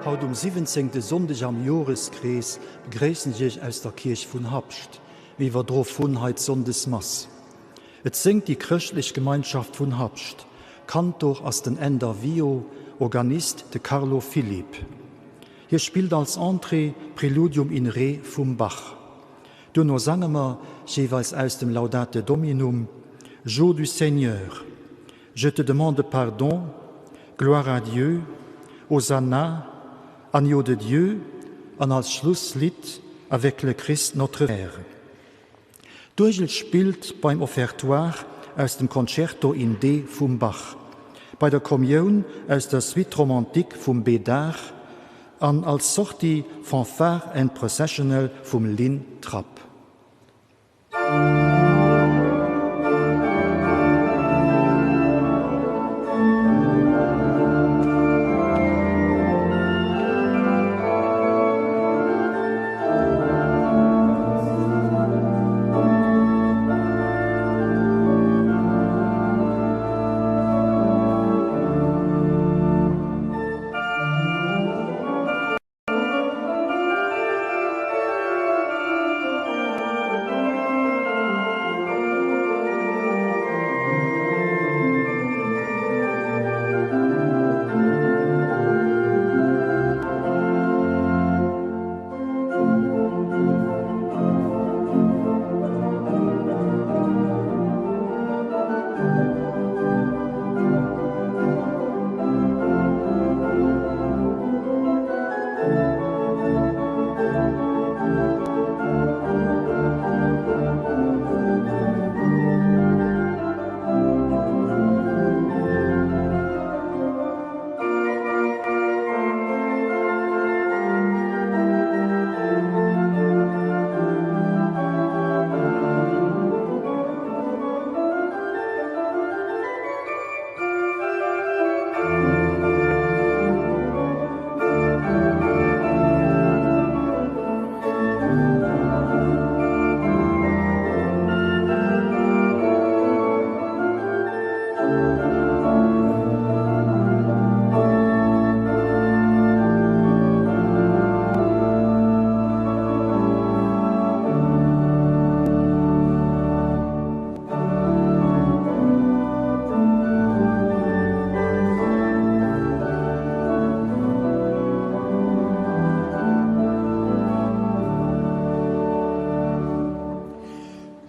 Haut um siwwenzéngte Sonndeg am Joreskrees begréissen ech Iech aus der Kierch vun Habscht. Mir iwwerdro vun hei d'Sonndesmass. Et séngt déi chrëschtlech Gemeinschaft vun Habscht. Kantor ass den Änder Wio, Organist de Carlo Philipp. Hie spillt als Entrée Preludium in Re vum Bach. Duerno sange mer, jeeweils aus dem Laudate Dominum, Jour du Seigneur, Je te demande pardon, Gloire à Dieu, Hosanna, Agneau de Dieu an als Schlusslidd Avec le Christ notre Frère. D'Uergel spillt beim Offertoire aus dem Concerto in D vum Bach, bei der Kommioun aus der Suite romantique vum Bédard an als Sortie Fanfare and Processional vum Lynn Trapp.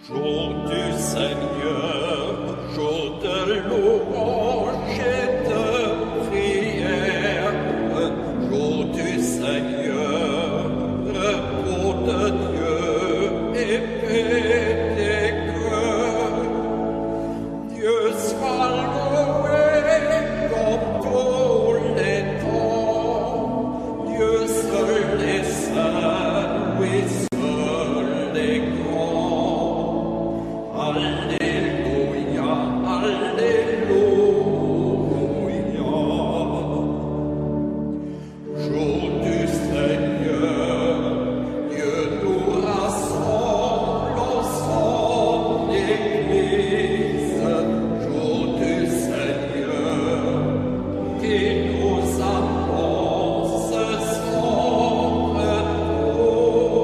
Jour du Seigneur, jour de louange et de prière, jour du Seigneur, repos de Dieu et paix des cœurs. Dieu soit loué dans tous les temps, Dieu seul est saint, oui seul est grand. Alléluia, Alléluia. Jour du Seigneur, Dieu nous rassemble en son Église. Jour du Seigneur, qui nous annonce son retour.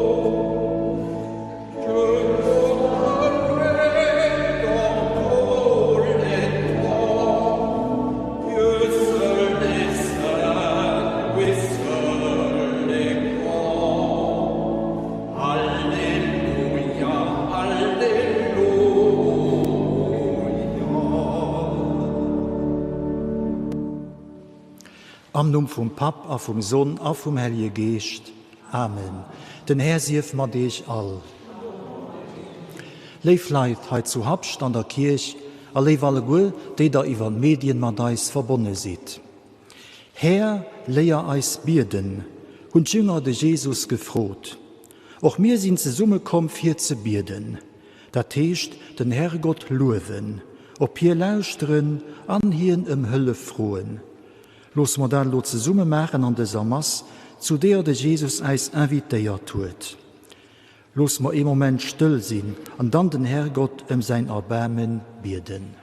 Dieu nous loué dans tous les temps. Dieu seul est saint, oui seul est grand. Alléluia, Alléluia. Am Numm vum Papp a vum Sonn a vum Hellje Geescht. Amen. Den Här sief mat Iech all. Léif Leit hei zu Habscht an der Kierch a léif alleguer, déi der iwwer d'Medien mat eis verbonne sidd. Här, léier eis bieden, hunn d'Jünger de Jesus gefrot. Och mir sinn zesumme komm fir ze bieden, dat heescht den Herrgott luewen, op hie lauschteren an hien ëm Hëllef froen. Loosse mer dat elo zesumme maachen an dëser Mass, zu deeër de Jesus äis invitéiert huet. Loosse mer ee Moment stëll sinn an dann den Herrgott ëm säin Erbaarme bieden.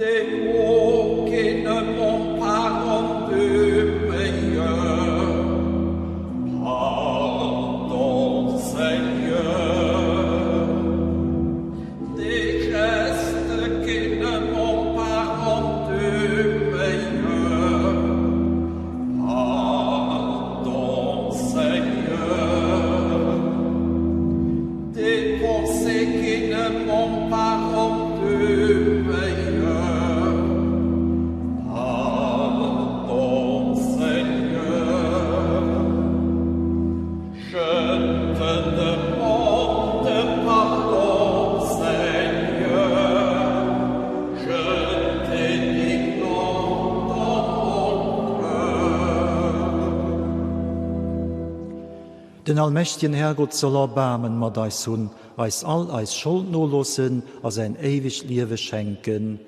Des mots qui ne m'ont pas rendu meilleur. Pardon, Seigneur. Des gestes qui ne m'ont pas rendu meilleur. Pardon, Seigneur. Des pensées qui ne m'ont pas rendu meilleur. Pardon, Seigneur. Je te demande pardon, Seigneur. Je t'ai dit non dans mon cœur. Den allmächtegen Herrgott soll Erbaarmen mat eis hunn, eis all eis Schold noloossen a säin éiwegt Liewe schenken.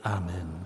Amen.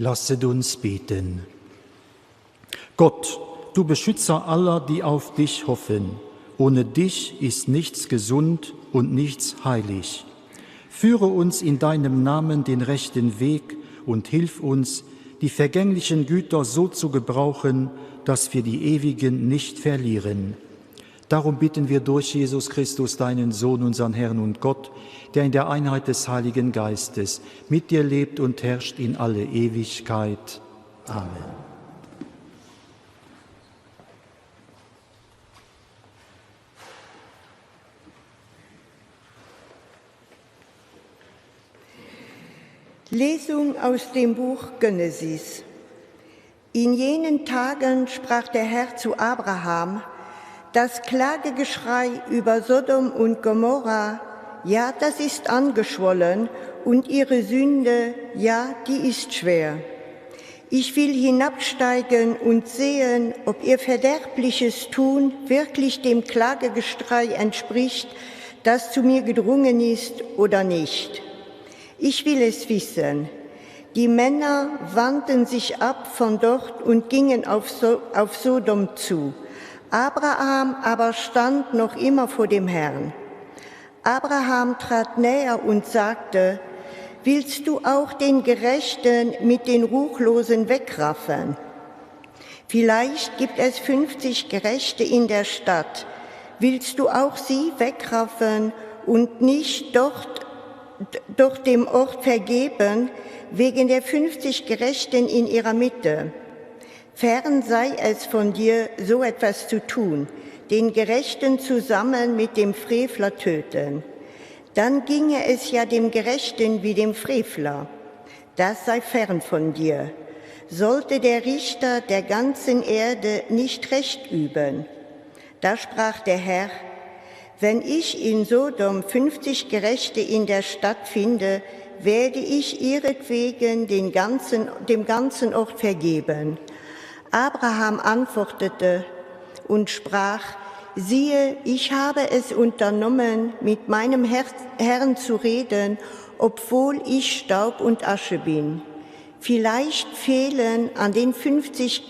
Lasset uns beten. Gott, du Beschützer aller, die auf dich hoffen, ohne dich ist nichts gesund und nichts heilig. Führe uns in deinem Namen den rechten Weg und hilf uns, die vergänglichen Güter so zu gebrauchen, dass wir die ewigen nicht verlieren. Darum bitten wir durch Jesus Christus, deinen Sohn, unseren Herrn und Gott, der in der Einheit des Heiligen Geistes mit dir lebt und herrscht in alle Ewigkeit. Amen. Lesung aus dem Buch Genesis. In jenen Tagen sprach der Herr zu Abraham, Das Klagegeschrei über Sodom und Gomorra, ja, das ist angeschwollen, und ihre Sünde, ja, die ist schwer. Ich will hinabsteigen und sehen, ob ihr verderbliches Tun wirklich dem Klagegestrei entspricht, das zu mir gedrungen ist oder nicht. Ich will es wissen. Die Männer wandten sich ab von dort und gingen auf, so auf Sodom zu. Abraham aber stand noch immer vor dem Herrn. Abraham trat näher und sagte, Willst du auch den Gerechten mit den Ruchlosen wegraffen? Vielleicht gibt es 50 Gerechte in der Stadt. Willst du auch sie wegraffen und nicht dort, doch dem Ort vergeben, wegen der 50 Gerechten in ihrer Mitte? Fern sei es von dir, so etwas zu tun, den Gerechten zusammen mit dem Frevler töten. Dann ginge es ja dem Gerechten wie dem Frevler. Das sei fern von dir. Sollte der Richter der ganzen Erde nicht Recht üben? Da sprach der Herr, wenn ich in Sodom 50 Gerechte in der Stadt finde, werde ich ihretwegen den ganzen, dem ganzen Ort vergeben. Abraham antwortete und sprach, siehe, ich habe es unternommen, mit meinem Herr, Herrn zu reden, obwohl ich Staub und Asche bin. Vielleicht fehlen an den 50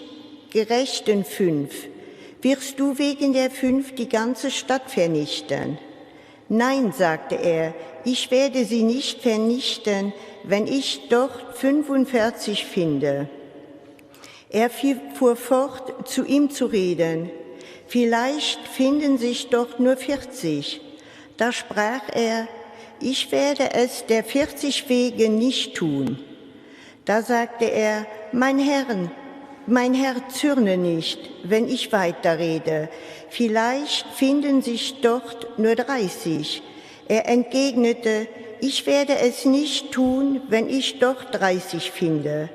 Gerechten fünf. Wirst du wegen der fünf die ganze Stadt vernichten? Nein, sagte er, ich werde sie nicht vernichten, wenn ich dort 45 finde. Er fuhr fort, zu ihm zu reden. Vielleicht finden sich dort nur 40. Da sprach er, ich werde es der 40 Wege nicht tun. Da sagte er, mein Herrn, mein Herr zürne nicht, wenn ich weiterrede. Vielleicht finden sich dort nur 30. Er entgegnete, ich werde es nicht tun, wenn ich doch 30 finde.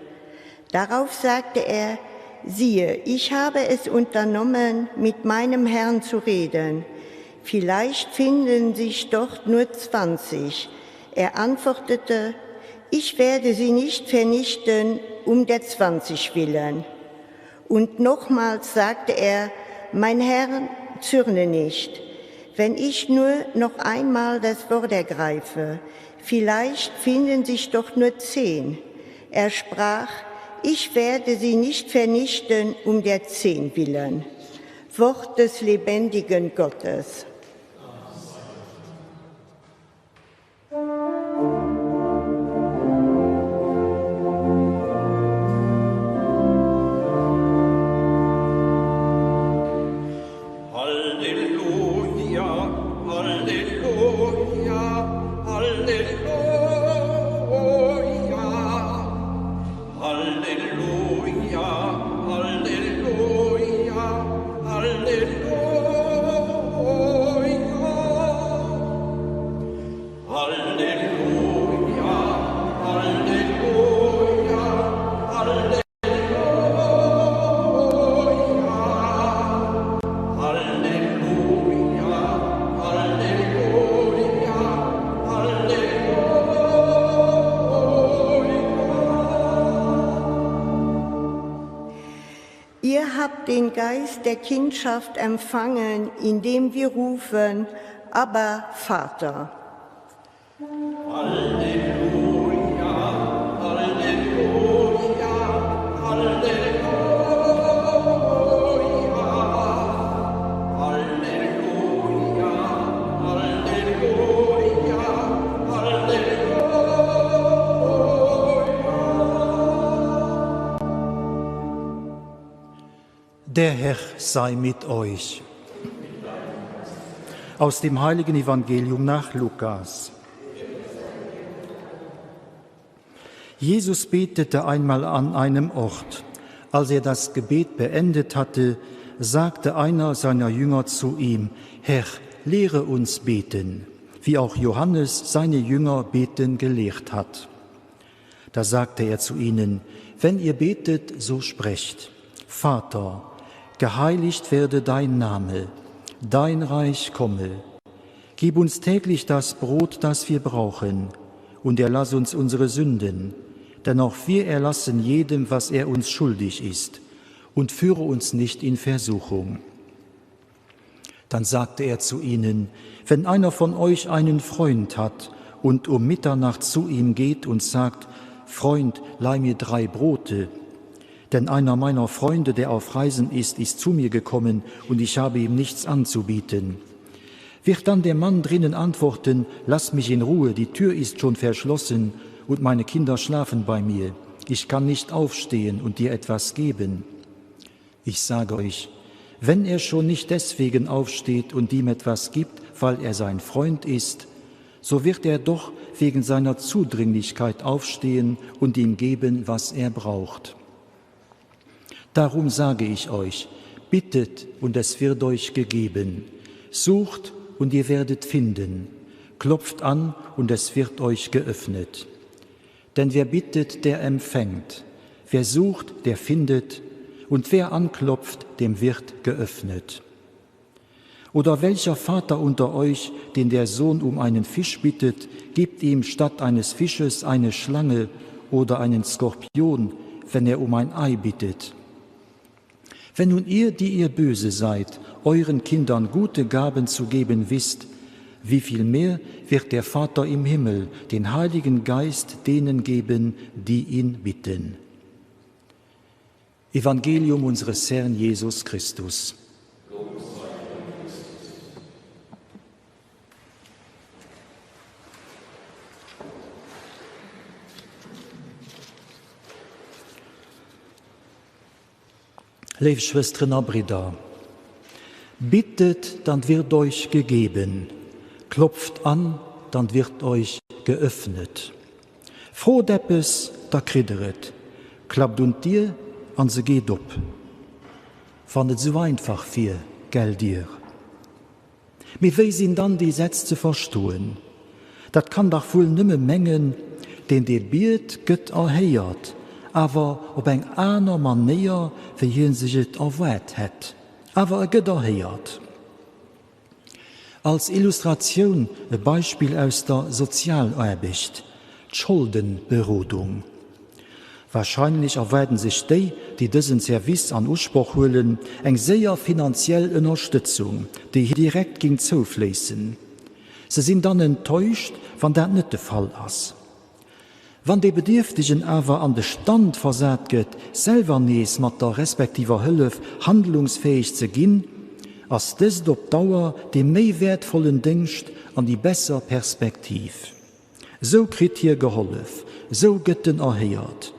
Darauf sagte er, siehe, ich habe es unternommen, mit meinem Herrn zu reden. Vielleicht finden sich dort nur 20. Er antwortete, ich werde sie nicht vernichten um der 20 willen. Und nochmals sagte er, mein Herr, zürne nicht, wenn ich nur noch einmal das Wort ergreife, vielleicht finden sich doch nur zehn. Er sprach, ich werde sie nicht vernichten um der zehn willen. Wort des lebendigen Gottes. Den Geist der Kindschaft empfangen, indem wir rufen, aber Vater. Halleluja, Halleluja, Halleluja, Halleluja, Halleluja, Halleluja. Der Herr sei mit euch. Aus dem heiligen Evangelium nach Lukas. Jesus betete einmal an einem Ort. Als er das Gebet beendet hatte, sagte einer seiner Jünger zu ihm: Herr, lehre uns beten, wie auch Johannes seine Jünger beten gelehrt hat. Da sagte er zu ihnen: Wenn ihr betet, so sprecht: Vater, geheiligt werde dein Name, dein Reich komme. Gib uns täglich das Brot, das wir brauchen, und erlass uns unsere Sünden, denn auch wir erlassen jedem, was er uns schuldig ist, und führe uns nicht in Versuchung. Dann sagte er zu ihnen, wenn einer von euch einen Freund hat und um Mitternacht zu ihm geht und sagt, Freund, leih mir drei Brote, denn einer meiner Freunde, der auf Reisen ist, ist zu mir gekommen und ich habe ihm nichts anzubieten. Wird dann der Mann drinnen antworten, lass mich in Ruhe, die Tür ist schon verschlossen und meine Kinder schlafen bei mir. Ich kann nicht aufstehen und dir etwas geben. Ich sage euch, wenn er schon nicht deswegen aufsteht und ihm etwas gibt, weil er sein Freund ist, so wird er doch wegen seiner Zudringlichkeit aufstehen und ihm geben, was er braucht. Darum sage ich euch, bittet und es wird euch gegeben, sucht und ihr werdet finden, klopft an und es wird euch geöffnet. Denn wer bittet, der empfängt, wer sucht, der findet, und wer anklopft, dem wird geöffnet. Oder welcher Vater unter euch, den der Sohn um einen Fisch bittet, gibt ihm statt eines Fisches eine Schlange oder einen Skorpion, wenn er um ein Ei bittet? Wenn nun ihr, die ihr böse seid, euren Kindern gute Gaben zu geben wisst, wie viel mehr wird der Vater im Himmel den Heiligen Geist denen geben, die ihn bitten. Evangelium unseres Herrn Jesus Christus. Léif Schwësteren a Bridder, bittet, dann wird euch gegeben, klopft an, dann wird euch geöffnet. Frot eppes, da kritt der et, klappt un d'Dier, an se geet op. Wann et sou einfach wier, gell Dir? Mee wéi sinn dann déi Sätz ze verstoen? Dat kann dach wuel nëmme mengen, deen dee biet, gëtt erhéiert, awer op eng aner Manéier wéi hien sech et erwaart hätt. Awer e gëtt erhéiert. Als Illustratioun e Beispill aus der Sozialaarbecht, d'Scholdenberodung. Wahrscheinlech erwaarden sech déi, déi dësen Service an Usproch huelen, eng séier finanziell Ënnerstëtzung, déi hinne direkt ging zoufléissen. Se sinn dann enttäuscht, wann dat net de Fall ass. Wann dee Bedierftegen awer an de Stand versat gëtt, selwer nees mat der respektiver Hëllef handlungsfäeg ze ginn, ass dëst op Dauer dee méi wäertvollen Déngscht an déi besser Perspektiv. Esou kritt hie gehollef, esou gëtt en erhéiert.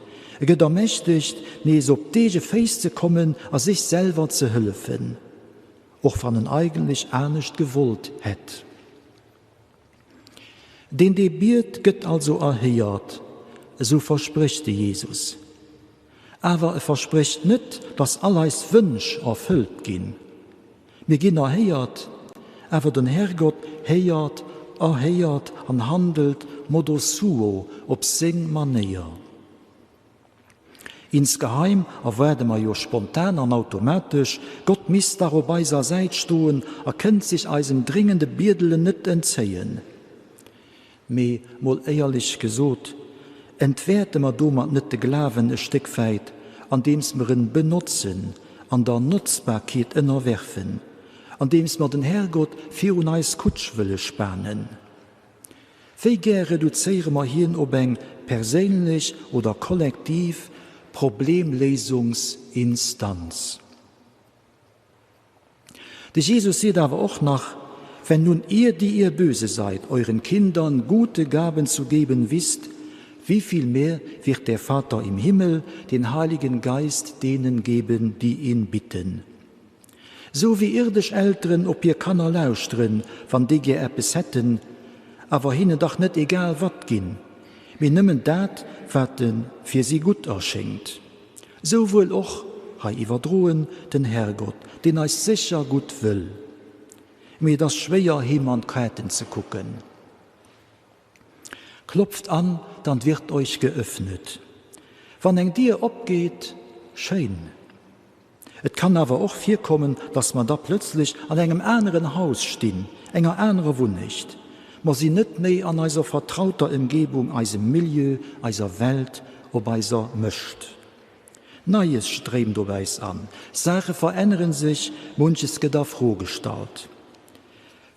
E gëtt ermächtegt, nees op d'eege Féiss ze kommen a sech selwer ze hëllefen, och wann en eigentlech anescht gewollt hätt. Deen, dee biet, gëtt also erhéiert, esou versprécht de Jesus. Awer e versprécht net, datt all eis Wënsch erfëllt ginn. Mir ginn erhéiert, awer den Herrgott héiert, erhéiert an handelt modo suo, op seng Manéier. Insgeheim erwaarde mer jo spontan an automatesch, Gott misst dach op eiser Säit stoen a kënnt sech eisem dringende Biedelen net entzéien. Mee mol éierlech gesot, entwäerte mer domat net de Glawen e Stéck wäit, andeems mer en benotzen an der Notzbarkeet ënnerwerfen, andeems mer den Herrgott virun eis Kutsch wëlle spanen? Wéi gär reduzéiere mer hien op eng perséinlech oder kollektiv Problemléisungsinstanz? De Jesus seet awer och nach, Wenn nun ihr, die ihr böse seid, euren Kindern gute Gaben zu geben wisst, wie viel mehr wird der Vater im Himmel den Heiligen Geist denen geben, die ihn bitten. Sou wéi irdesch Elteren op hir Kanner lauschteren, wann déi gär eppes hätten, awer hinnen dach net egal wat ginn, mee nëmmen dat, wat fir si gutt erschéngt. Sou wuel och, hei iwwerdroen, den Herrgott, deen eis sécher gutt wëll. Mee et ass schwéier, him an d'Kaarten ze kucken. Klopft an, dann wird euch geöffnet. Wann eng Dier opgeet, schéin. Et kann awer och virkommen, dass mer da plëtzlech an engem aneren Haus stinn, enger anerer Wunnecht. Mer sinn net méi an eiser vertrauter Emgebung, eisem Milieu, eiser Welt, op eiser Mëscht. Neies stréimt op äis an, Saache verännere sech, munches gëtt a Fro gestallt.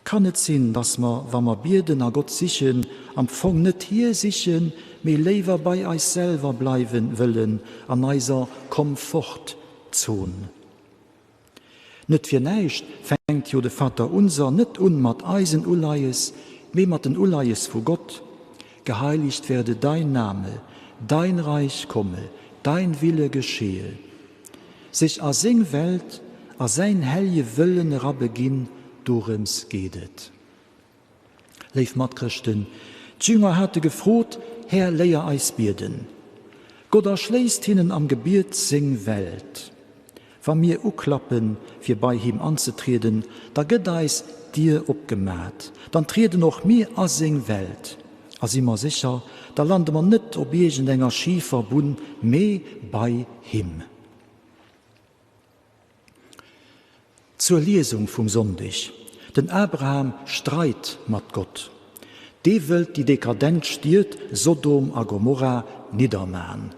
Kann et sinn, dass mer, wa mer bieden a Gott sichen, am Fong net hie sichen, mee léiwer bei eis selwer bleiwen wëllen, an eiser Komfortzon? Net fir näischt fänkt jo de Vaterunser net un mat eisen Uleies, mee mat den Uleies vu Gott, Geheiligt werde dein Name, dein Reich komme, dein Wille geschehe. Sech a seng Welt, a säin hellje Wëllen erabeginn, dorëms geet et. Léif Matchrëschten, d'Jünger hate gefrot, Här, léier eis bieden. Gott erschléisst hinnen am Gebiet seng Welt. Wa mir uklappen, fir bei him anzetrieden, da gëtt eis d'Dier opgemat, dann trieden och mir a seng Welt. A si mer sécher, da lande mer net op iergend enger schifer Bunn, mee bei him. Zur Liesung vum Sonndeg, Den Abraham streit mat Gott. Dee wëllt déi dekadent Stied Sodom a Gomorra nidderman.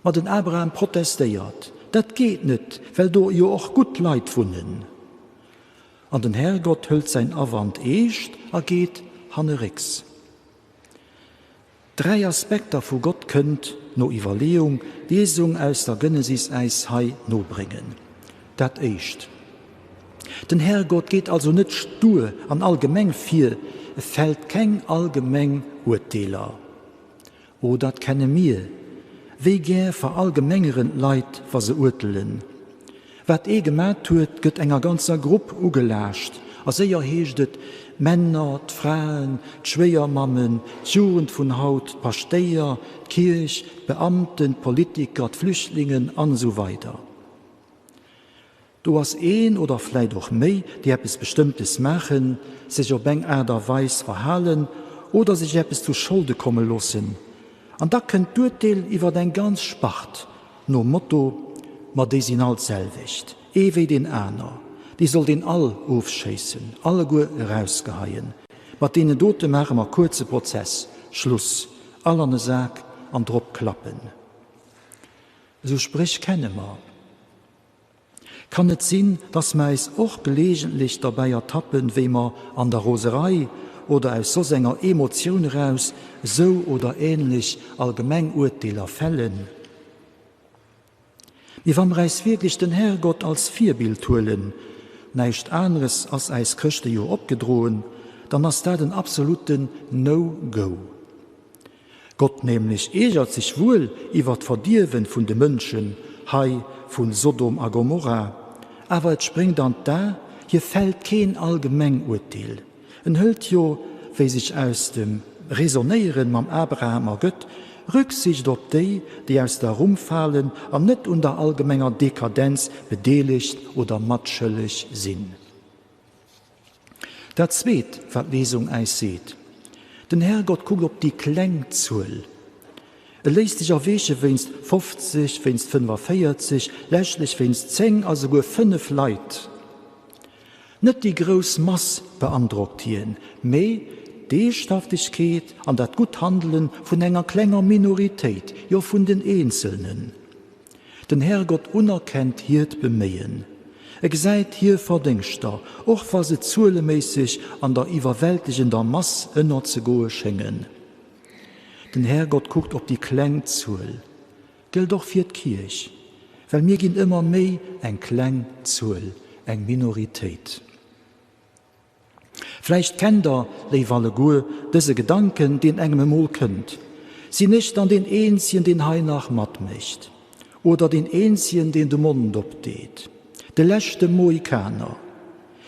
Ma den Abraham protestéiert, Dat geet net, well do jo och gutt Leit wunnen. An den Herrgott hëlt säin Awand eescht a geet hannerécks. Dräi Aspekter vu Gott kënnt, no Iwwerleeung, d'Liesung aus der Genesis äis hei nobréngen. Dat éischt, Den Herrgott geet also net stur an allgemeng vir, e fällt keng allgemeng Urteeler. O, dat kenne mir, wéi gär verallgemengeren d'Leit, wa se urtelen. Wat ee gemat huet, gëtt enger ganzer Grupp ugelaascht a séier heescht et, d'Männer, d'Fraen, d'Schwéiermammen, d'Jugend vun haut, d'Paschtéier, d'Kierch, d'Beamten, d'Politiker, d'Flüchtlingen an esou weider. Do ass een oder vläit och méi, déi eppes Bestëmmtes maachen, sech op eng Aart a Weis verhalen oder sech eppes zu Scholde komme loossen. An da kënnt d'Urteel iwwer eng ganz Spart nom Motto, Ma déi sinn all d'selwecht, ee wéi deen aner, déi sollt een all ofschéissen, alleguer erausgeheien. Mat deenen dote maache mer kuerze Prozess, Schluss, all an e Sak an drop klappen. Esou Spréch kenne mer. Kann et sinn, dass mer äis och gelegentlech derbäi ertappen, wéi mer an der Roserei oder aus soss enger Emotioun eraus sou oder ähnlech allgemeng Urteeler fällen? Mee wa mer äis wierklech den Herrgott als Virbild huelen, näischt aneres ass äis Chrëschte jo opgedroen, dann ass dat en absoluten No-Go. Gott nämlech iergert sech wuel iwwer d'Verdierwen vun de Mënschen hei vu Sodom a Gomorra, awer et spréngt an d'A, hie fällt keen allgemeng Urteel. En hëlt jo, wéi sech aus dem Räsonéieren mam Abraham ergëtt, Rücksicht op déi, déi aus der Rumm falen an net un der allgemenger Dekadenz bedeelegt oder matschëlleg sinn. Dat Zweet, wat d'Lesung äis seet, Den Herrgott kuckt op déi kleng Zuel. E léisst sech erweeche wéinst 50, wéinst 45, leschtlech wéinst 10 a souguer 5 Leit. Net déi grouss Mass beandrockt hien, mee d'Eeschthaftegkeet an dat gutt Handele vun enger klenger Minoritéit, jo vun den Eenzelnen. Den Herrgott unerkennt hiert Beméien. E gesäit hir Verdéngschter, och wa se zueleméisseg an der iwwerwältegender Mass ënnerzegoe schéngen. Den Herrgott kuckt op déi kleng Zuel. Gëllt och fir d'Kierch, well mir ginn ëmmer méi eng kleng Zuel, eng Minoritéit. Vläicht kennt der, léif alleguer, dëse Gedanken, deen engem emol kënnt, Sinn ech dann deen Eenzegen, deen hei nach matmécht? Oder deen Eenzegen, deen de Mond opdeet? De leschte Mohikaner?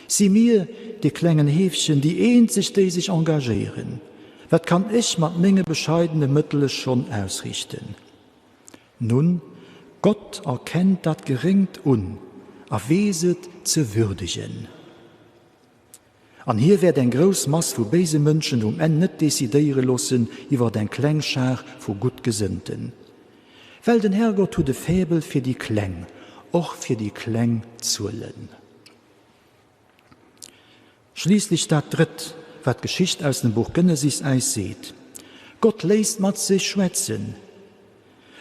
Si mir, dee klengen Heefchen, déi eenzeg, déi sech engagéieren? Wat kann ech mat menge bescheidene Mëttele schonn ausrichten? Nun, Gott erkennt dat Geréngt un a weess et ze würdegen. An hie wäert eng grouss Mass vu béise Mënschen um Enn net decidéiere loossen iwwert eng kleng Schar vu Guttgesënnten. Well den Herrgott huet e Faible fir déi Kleng, och fir déi kleng Zuelen. Schliisslech dat Drëtt, wat d'Geschicht aus dem Buch Genesis äis seet, Gott léisst mat sech schwätzen.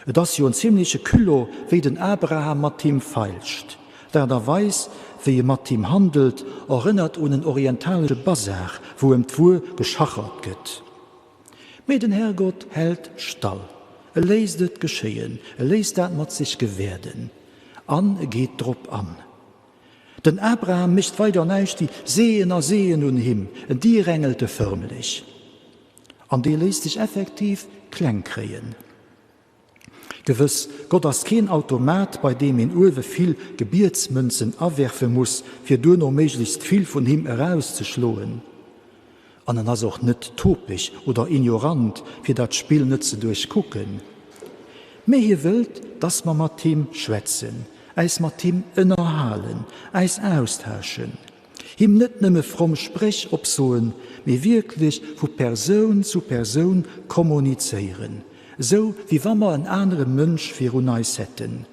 Et ass jo en zimleche Culot, wéi den Abraham mat him feilscht. D'Aart a Weis, wéi e mat him handelt, erënnert un en orientalesche Bazar, wou ëm d'Wuer geschachert gëtt. Mee den Herrgott hält stall, e léisst et geschéien, e léisst dat mat sech gewäerden an e geet drop an. Den Abraham mécht weider näischt wéi seeën a seeën un him, en dirängelt e förmlech. An dee léisst sech effektiv kleng kréien. Gewëss, Gott ass keen Automat, bei deem een uewe vill Gebietsmënzen awerfe muss, fir duerno méiglechst vill vun him erauszeschloen. An en ass och net topeg oder ignorant, fir dat Spill net ze duerchkucken. Mä hie wëllt, dass mer mat him schwätzen, äis mat him ënnerhalen, äis austauschen, him net nëmme fromm Spréch opsoen, mee wierklech vu Persoun zu Persoun kommunizéieren, esou wéi wa mer en anere Mënsch virun eis hätten.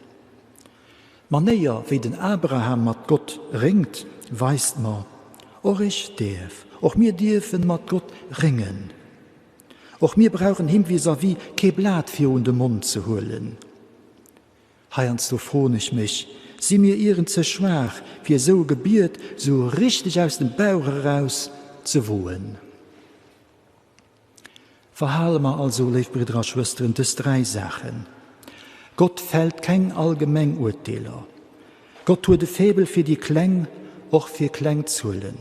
D'Manéier, wéi den Abraham mat Gott réngt, weist mer, Och ech däerf, och mir dierfen mat Gott réngen. Och mir brauchen him vis-à-vis kee Blat virun de Mond ze huelen. Heiansdo froen ech mech, Si mir ieren ze schwaach, fir esou e Gebiet sou richteg aus dem Bauch eraus ze woen? Verhale mer also, léif Bridder a Schwësteren, dës dräi Saachen, Gott fällt keng allgemeng Urteeler. Gott huet e Faible fir déi Kleng, och fir kleng Zuelen.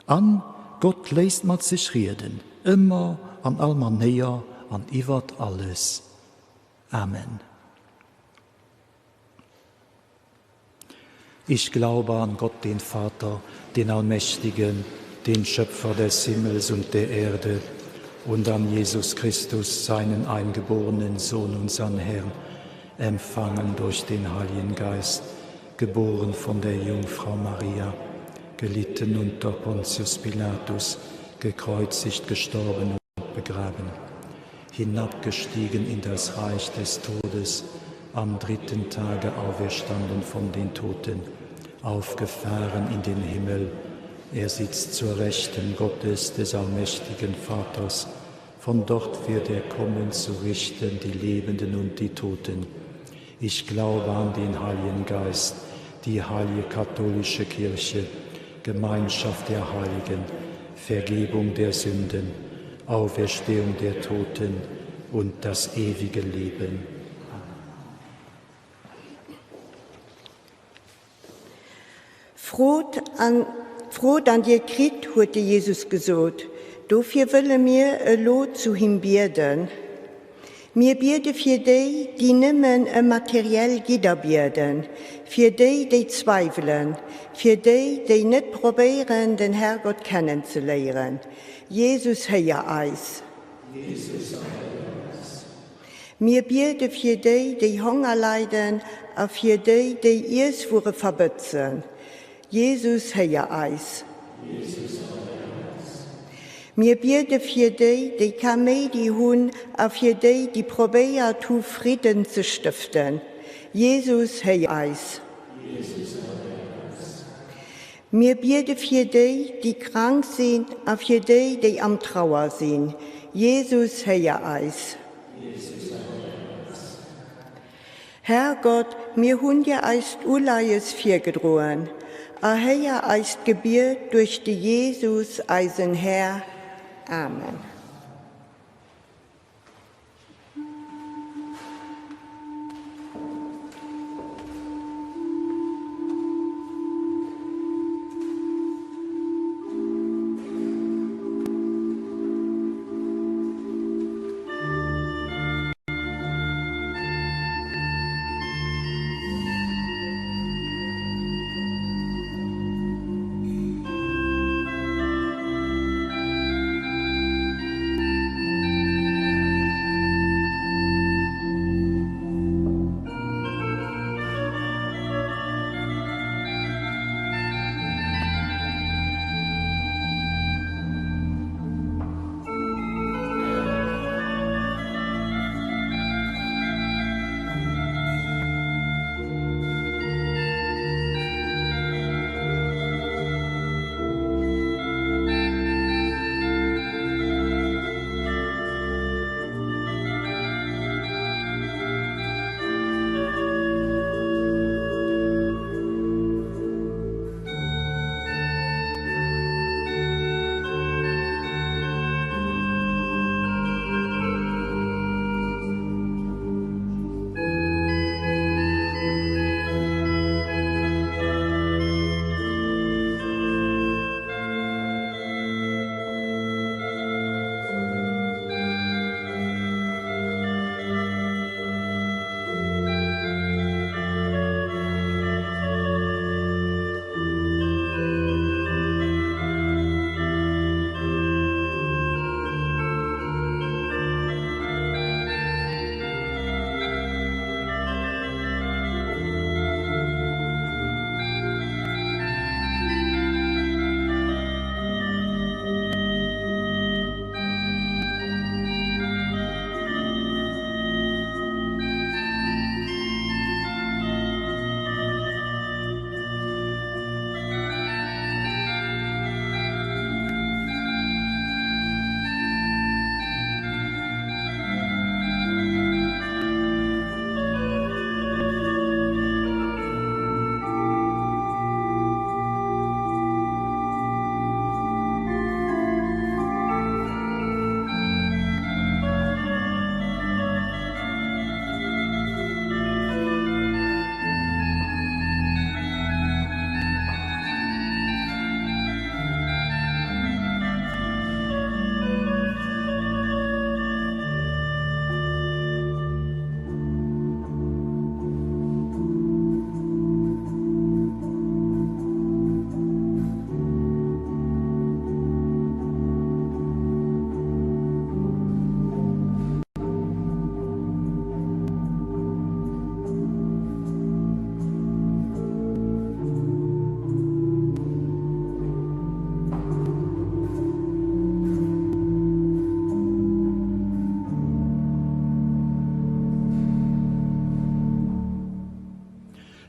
An Gott léisst mat sech rieden, ëmmer, an all Manéier an iwwert alles. Amen. Ich glaube an Gott, den Vater, den Allmächtigen, den Schöpfer des Himmels und der Erde, und an Jesus Christus, seinen eingeborenen Sohn, unseren Herrn, empfangen durch den Heiligen Geist, geboren von der Jungfrau Maria, gelitten unter Pontius Pilatus, gekreuzigt, gestorben und begraben, hinabgestiegen in das Reich des Todes, am dritten Tage auferstanden von den Toten, aufgefahren in den Himmel, er sitzt zur Rechten Gottes des allmächtigen Vaters, von dort wird er kommen zu richten die Lebenden und die Toten. Ich glaube an den Heiligen Geist, die heilige katholische Kirche, Gemeinschaft der Heiligen, Vergebung der Sünden, Auferstehung der Toten und das ewige Leben. Frot an, Frot an dir kritt, huet de Jesus gesot. Dofir wëlle mir elo zu him bieden. Mir biede fir déi, déi nëmmen ëm materiell Gidder bieden, fir déi, déi zweiwelen, fir déi, déi net probéieren, den Herrgott kennenzeléieren. Jesus, héier eis. Jesus, erhéier eis. Mir biede fir déi, déi Honger leiden a fir déi, déi Iesswuere verbëtzen. Jesus, héier eis. Jesus, erhéier eis. Mir biede fir déi, déi Kaméidi hunn a fir déi, déi probéiert hu Fridden ze stëften. Jesus, héier eis. Jesus, erhéier eis. Mir biede fir déi, déi krank sinn a fir déi, déi am Trauer sinn. Jesus, héier eis. Jesus, erhéier eis. Herrgott, mir hunn dir eist Uleies virgedroen. Erhéier eist Gebiet duerch de Jesus, eisen Här. Amen.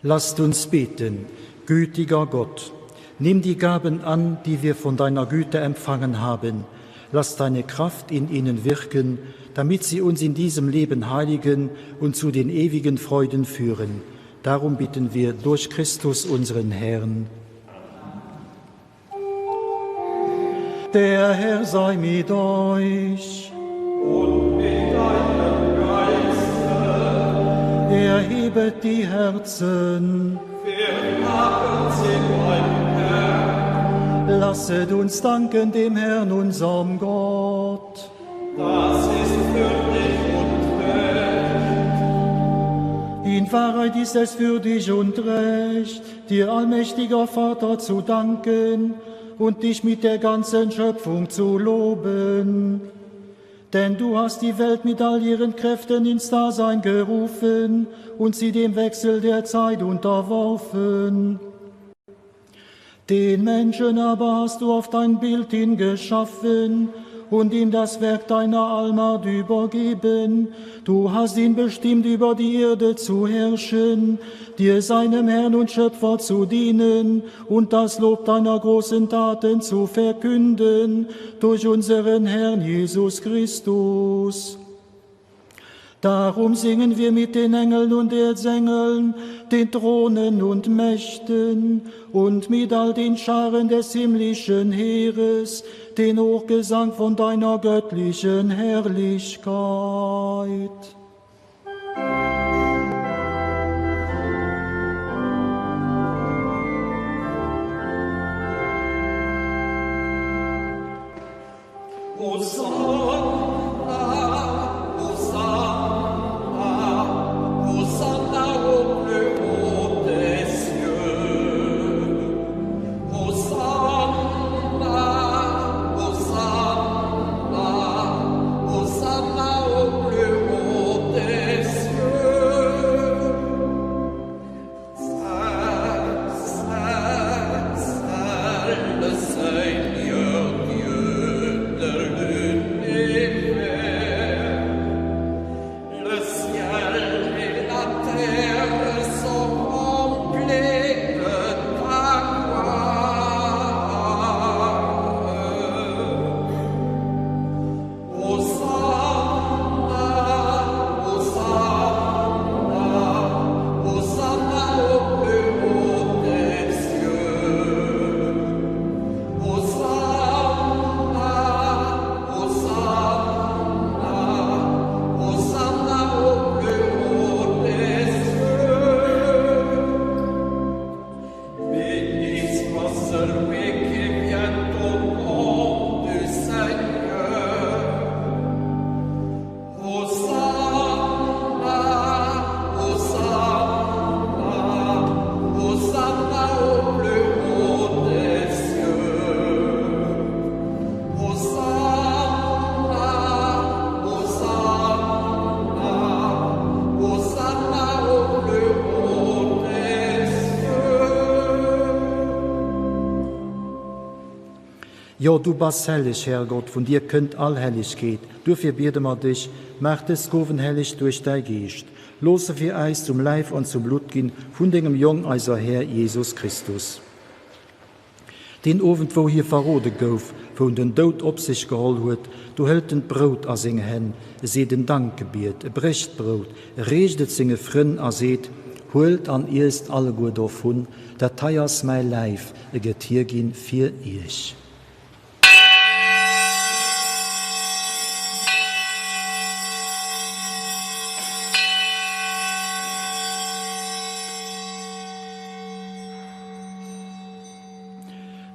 Lasst uns beten, gütiger Gott, nimm die Gaben an, die wir von deiner Güte empfangen haben. Lass deine Kraft in ihnen wirken, damit sie uns in diesem Leben heiligen und zu den ewigen Freuden führen. Darum bitten wir durch Christus unseren Herrn. Der Herr sei mit euch. Und mit deinem Geiste. Erhebet die Herzen. Wir haben sie beim Herrn. Lasset uns danken dem Herrn, unserem Gott. Das ist würdig und recht. In Wahrheit ist es würdig und recht, dir allmächtiger Vater zu danken und dich mit der ganzen Schöpfung zu loben. Denn du hast die Welt mit all ihren Kräften ins Dasein gerufen und sie dem Wechsel der Zeit unterworfen. Den Menschen aber hast du auf dein Bild hingeschaffen und ihm das Werk deiner Allmacht übergeben. Du hast ihn bestimmt, über die Erde zu herrschen, dir seinem Herrn und Schöpfer zu dienen und das Lob deiner großen Taten zu verkünden durch unseren Herrn Jesus Christus. Darum singen wir mit den Engeln und Erzengeln, den Thronen und Mächten und mit all den Scharen des himmlischen Heeres den Hochgesang von deiner göttlichen Herrlichkeit. Jo, du bass helleg, Herrgott, vun dir kënnt all Hellegkeet. Duerfir biede mer dech, maach dës Gowen helleg duerch däi Geescht. Looss se fir äis zum Läif an zum Blutt ginn vun dengem Jong, eiser Här Jesus Christus. Deen Owend, wou hie verrode gouf, wou en den Doud op sech geholl huet, do hëlt en d'Brout a seng Hänn, e seet en Dankgebiet, e brécht d'Brout, e reecht et senge Frënn a seet, Huelt an iesst alleguer dovun, dat hei ass mäi Läif, e gëtt hierginn fir iech.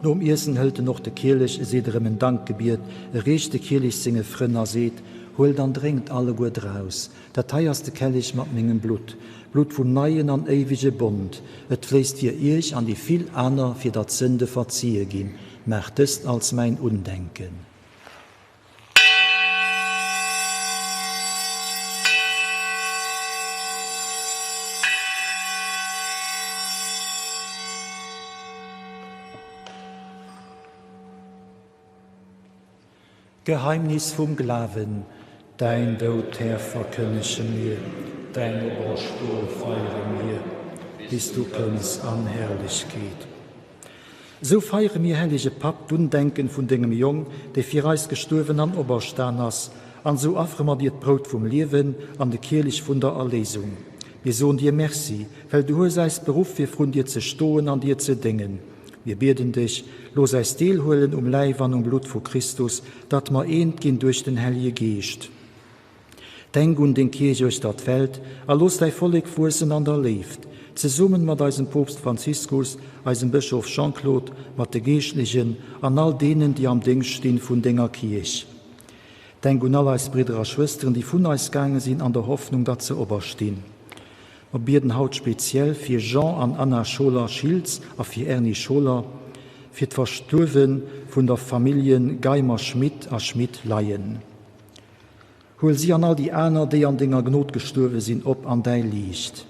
Nom Iessen hëlt en och de Kielech, e seet erëm en Dankgebiet, e reecht de Kielech senge Frënn a seet, Huelt an drénkt alleguer draus, dat hei ass de Kellich mat mengem Blutt, d'Blutt vum neien an éiwege Bond, et fléisst fir iech an déi vill aner, fir datt d'Sënde verzie ginn. Maacht dëst als mäin Undenken. Geheimnis vum Glawen, Däin Doud, Här, verkënnege mir, däin Operstoe feiere mir, bis du kënns an Herrlechkeet. Esou feiere mir, hellege Papp, d'Undenken vun dengem Jong, dee fir eis gestuerwen an operstan ass, an esou affere mer dir d'Brout vum Liewen an de Kielich vun der Erléisung. Mir soen dir Merci, well du hues äis beruff fir vrun dir ze stoen an dir ze déngen. Mir bieden dech, looss äis deelhuelen um Läif an um Blutt vu Christus, datt mer eent ginn duerch den Hellje Geescht. Denk un deng Kierch uechter d'Welt a looss däi Vollek wuessen an der Léift, zesummen mat eisem Poopst Franziskus, eisem Bëschof Jean-Claude, mat de Geeschtlechen an all deenen, déi am Déngscht stinn vun denger Kierch. Denk un all eis Bridder a Schwësteren, déi vun eis gaange sinn, an der Hoffnung, datt se operstinn. Mer bieden haut speziell fir Jean an Anna Scholer-Schiltz a fir Erny Scholer, fir d'Verstuerwe vun der Familljen Geimer-Schmit a Schmit-Leyen. Huel si an all déi aner, déi an denger Gnod gestuerwe sinn, op an däi Liicht.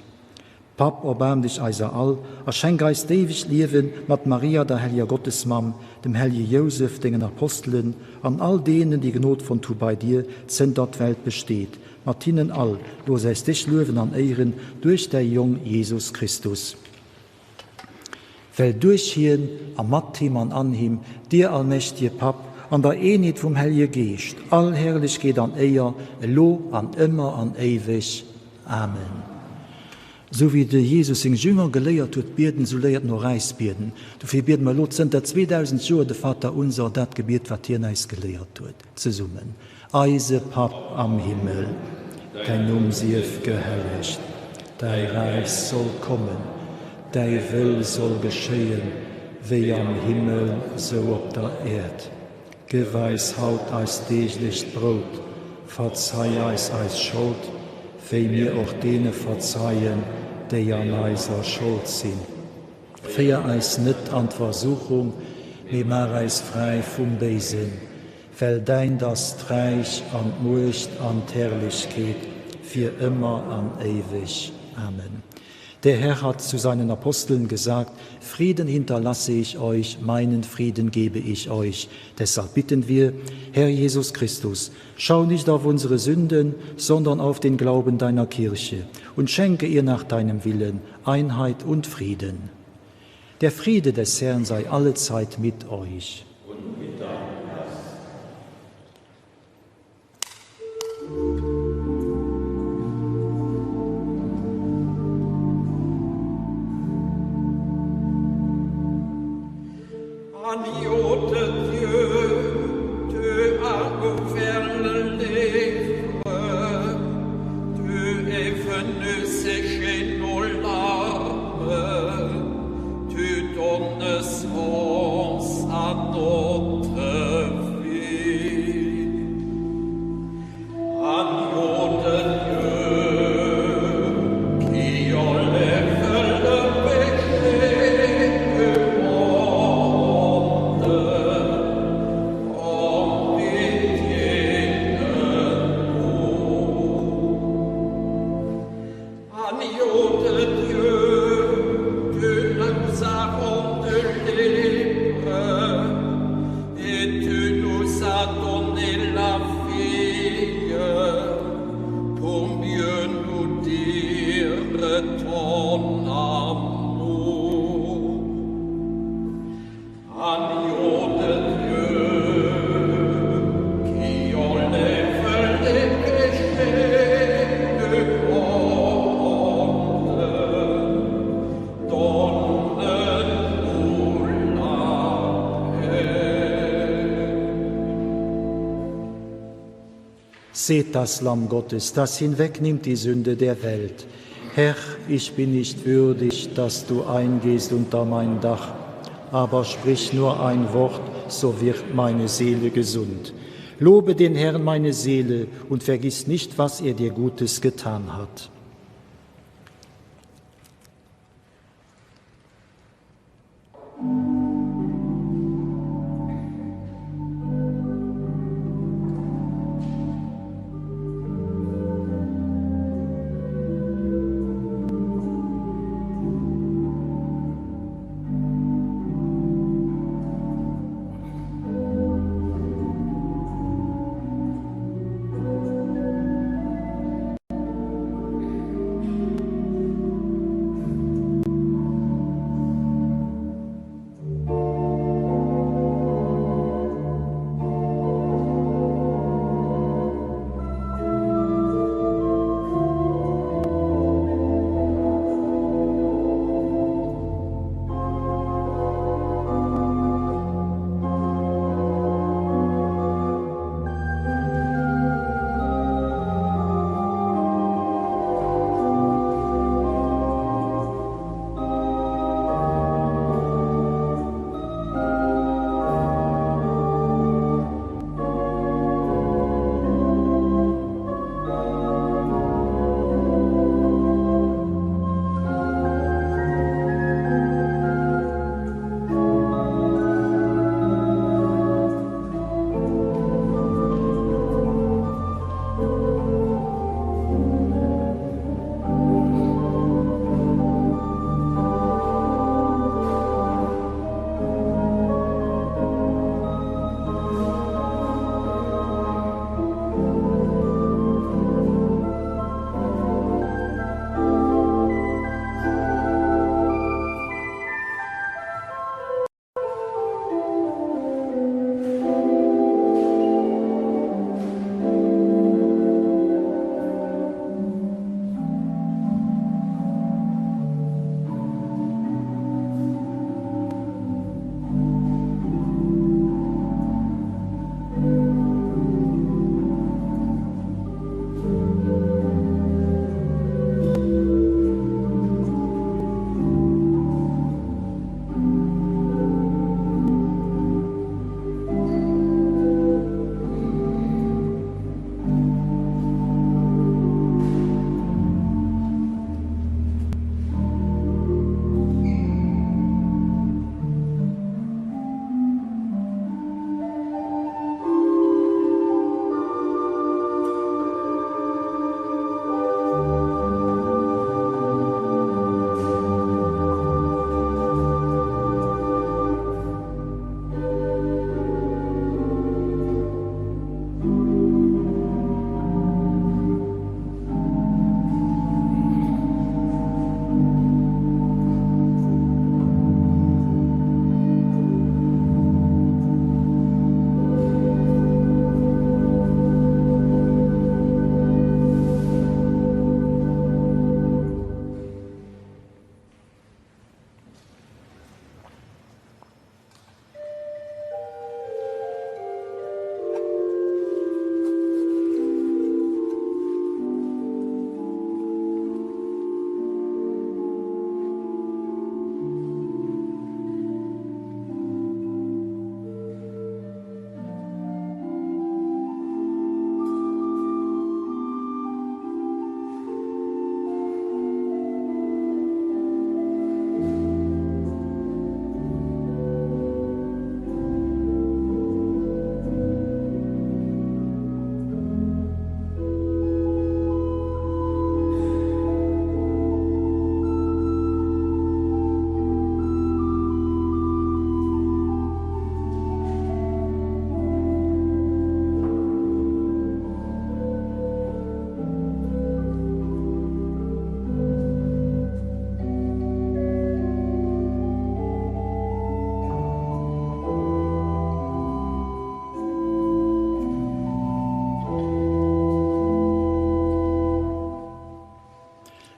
Papp, erbaarm dech eiser all a schenk eis d'éiwegt Liewen mat Maria, der helleger Gottesmamm, dem hellege Jousef, dengen Apostelen an all deenen, déi Gnod fonnt hu bei dir, zënter d'Welt besteet. Mat hinnen all looss äis dech luewen an éieren duerch däi Jong Jesus Christus. Well duerch hien a mat him an an him, dir allmächtige Papp, an der Eenheet vum Hellege Geescht, all Herrlechkeet an Éier, elo an ëmmer an éiweg. Amen. Esou wéi de Jesus seng Jünger geléiert huet bieden, esou léiert en och äis bieden. Dofir biede mer elo zënter 2000 Joer de Vaterunser, dat Gebiet, wat hien äis geléiert huet, zesummen. Eise Papp am Himmel, däin Numm sief gehellegt, däi Räich soll kommen, däi Wëll soll geschéien, wéi am Himmel, sou op der Äerd. Gëff eis haut eist deeglecht Brout. Verzei eis eis Schold, wéi mir och deene verzeien, déi an eiser Schold sinn. Féier eis net an d'Versuchung, mee maach eis fräi vum Béisen. Well däint ass d'Räich an d'Muecht an d'Herrlechkeet fir ëmmer an éiweg. Amen. Der Herr hat zu seinen Aposteln gesagt, Frieden hinterlasse ich euch, meinen Frieden gebe ich euch. Deshalb bitten wir, Herr Jesus Christus, schau nicht auf unsere Sünden, sondern auf den Glauben deiner Kirche und schenke ihr nach deinem Willen Einheit und Frieden. Der Friede des Herrn sei allezeit mit euch. Und mit deinem Geist. Agneau de Dieu, tu as ouvert le livre, tu es venu sécher nos larmes, tu donnes sens à notre vie. Agneau de Dieu, qui enlève le péché du monde, prends pitié de nous. Agneau de Dieu, tu nous as rendus libres et tu nous as donné la vie pour mieux nous dire ton amour. Agneau de Dieu, qui enlève les péchés du monde, donne-nous la paix. Seht das Lamm Gottes, das hinwegnimmt die Sünde der Welt. Herr, ich bin nicht würdig, dass du eingehst unter mein Dach, aber sprich nur ein Wort, so wird meine Seele gesund. Lobe den Herrn meine Seele und vergiss nicht, was er dir Gutes getan hat.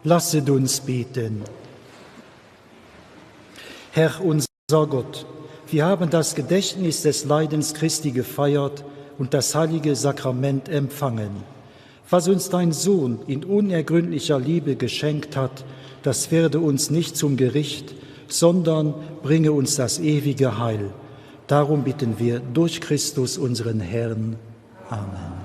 Lasset uns beten. Herr unser Gott, wir haben das Gedächtnis des Leidens Christi gefeiert und das heilige Sakrament empfangen. Was uns dein Sohn in unergründlicher Liebe geschenkt hat, das werde uns nicht zum Gericht, sondern bringe uns das ewige Heil. Darum bitten wir durch Christus unseren Herrn. Amen.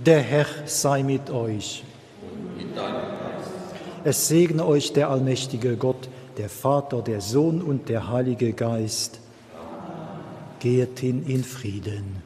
Der Herr sei mit euch. Es segne euch der allmächtige Gott, der Vater, der Sohn und der Heilige Geist. Gehet hin in Frieden.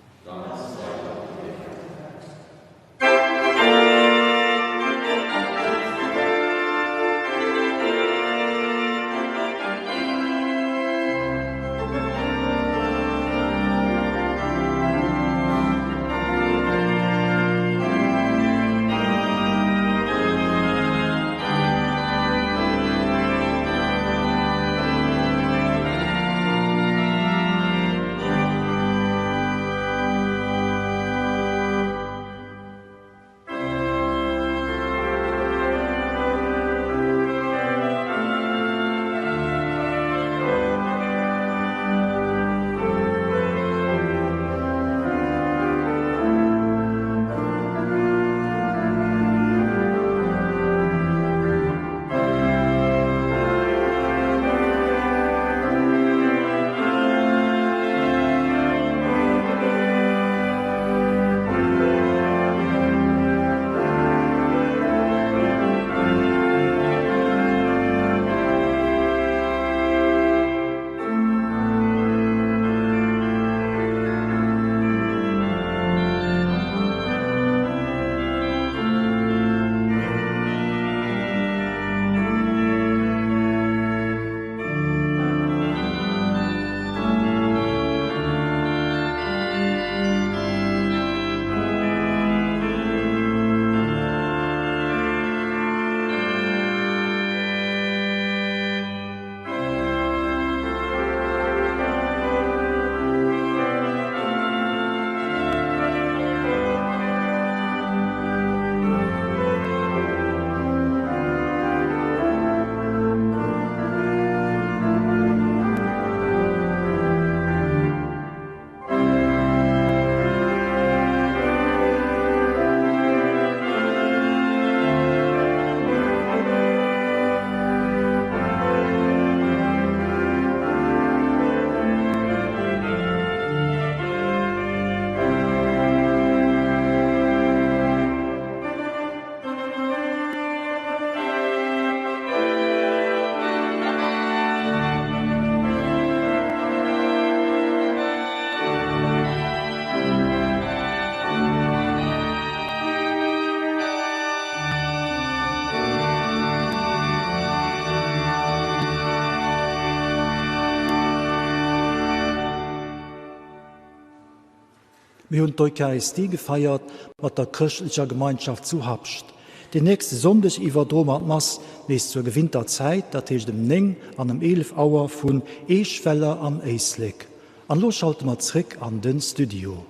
Mir hunn d'Eucharistie gefeiert mat der chrëschtlecher Gemeinschaft zu Habscht. Den nächste Sonndeg iwwerdroe mer d'Mass nees zur gewinnter Zäit, dat heescht ëm 9 an ëm 11 Auer vun Eeschweller am Éislek. An elo schalte mer zréck an den Studio.